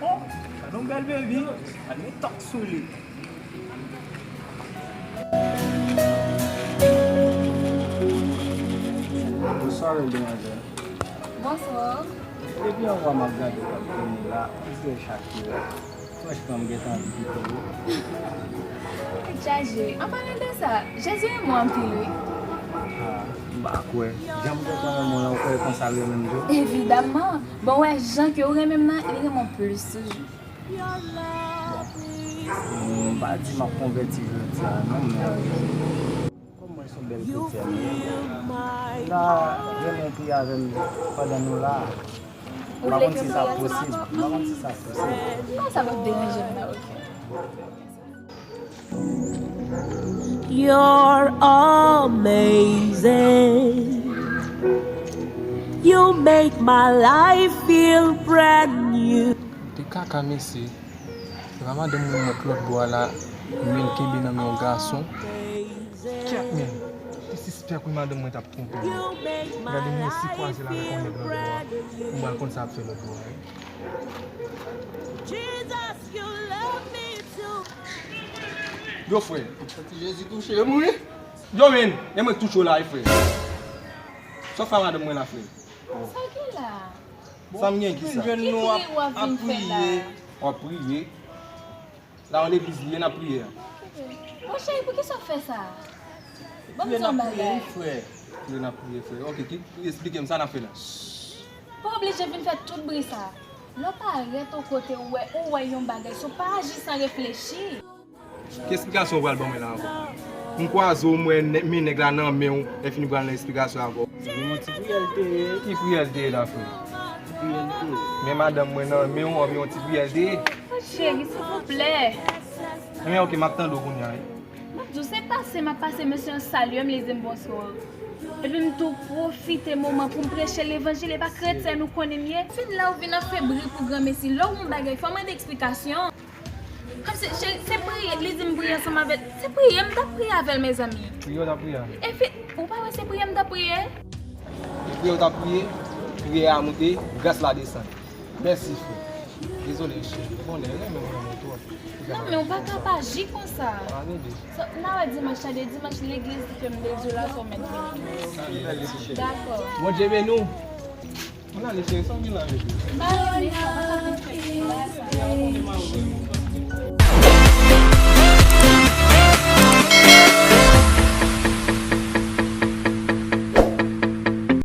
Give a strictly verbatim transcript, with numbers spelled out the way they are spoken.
Bon, gade yon bèl baby, gade yon tòk sou li. Bonswa, bèl demwazèl. Bonswa. Depi anvan m ap gade w ap vini la, m se chak jou. Franchman, m gentan anvi kite w. Tèt chaje. An palan de sa, Jezi renmen w anpil, wi. Ah, m pa kwè. Jan m gentan renmen w la, ou kwè konsa l renmen m tou? Evidamman. Bon, w wè jan ke w renmen m nan, li renmen w plis toujou. Bon, m pa di m ap konvèti jodi a, non, men kòm mwen se yon bèl kretyèn, m ta renmen w priye avè m pandan nou la a. M pa konn si sa posib. M pa konn si sa posib. Non, sa p ap deranje m nan, oke. You're amazing. You make my life feel brand new. Te kaka, mesye. Se pa madanm mwen mwen k lòt bò a la, men l kenbe nan men yon gason. Kèt, men. Te sispèk wi madanm mwen t ap twonpe m. Gade mwen si kwaze l avèk yon nèg lòt bò a. M pral konn sa ap fè lòt bò a wi. Yo, frè. Santi Jezi touche m wi. Yo, men, e mwen k touche w la wi, frè. Sa w fè a madanm mwen la, frè? Sa w gen la? Sa m gen ki sa? Ki kriye w ap vin fè la? W ap priye. La, yon legliz li ye, n ap priye a. Mon cheri, poukisa w fè sa? Ban m di w yon bagay. Priye, n ap priye, frè. Priye, n ap priye, frè. Oke, ki, eksplike m sa n ap fè la. Pa oblije vin fè tout bri sa. Lè w parèt yon kote, ou wè, ou wè yon bagay, si w pa aji san reflechi. Ki eksplikasyon ou pral ban mwen la ankò? M kwaze w, m wè nè-, men nèg la nan men w, lè fini pral nan eksplikasyon avè w. Yon ti priyè l te ye. Ki priyè l te ye la, frè? Ti priyè l te ye. Men madanm mwen nan men w, w ap yon ti priyè l te ye. Cheri, silvouplè. Ebyen, oke, m ap tande w kounye a, wi. M ap di w, se pase m ap pase, mesye an salye m, li di m bonswa. Epi m tou pwofite moman pou m preche levanjil, e pa kretyèn ou konnen m ye. Fin la, ou vin ap fè bri pou granmesi. Lè w wè yon bagay, fò w mande eksplikasyon. Kòmsi, cheri, se priye, li di m priye ansanm avè l. Se priye m t ap priye avè l, mezanmi. Priye w t ap priye avè l? Epi, ou pa wè se priye m t ap priye? E priye w t ap priye, priyè a moute, gras la desann. Mèsi, frè. Dezole, cheri. Konnen, renmen mwen, mwen twòp. Non, men ou pa ka pa aji konsa. N a wè dimanch, tande, dimanch legliz di ke m bezwen la, fò w mèt vini. Dakò. Bondye beni w. Ann ale, cheri, sa w gen la, bebe? M pa renmen sa, m pa ka vin fè krim la, sa.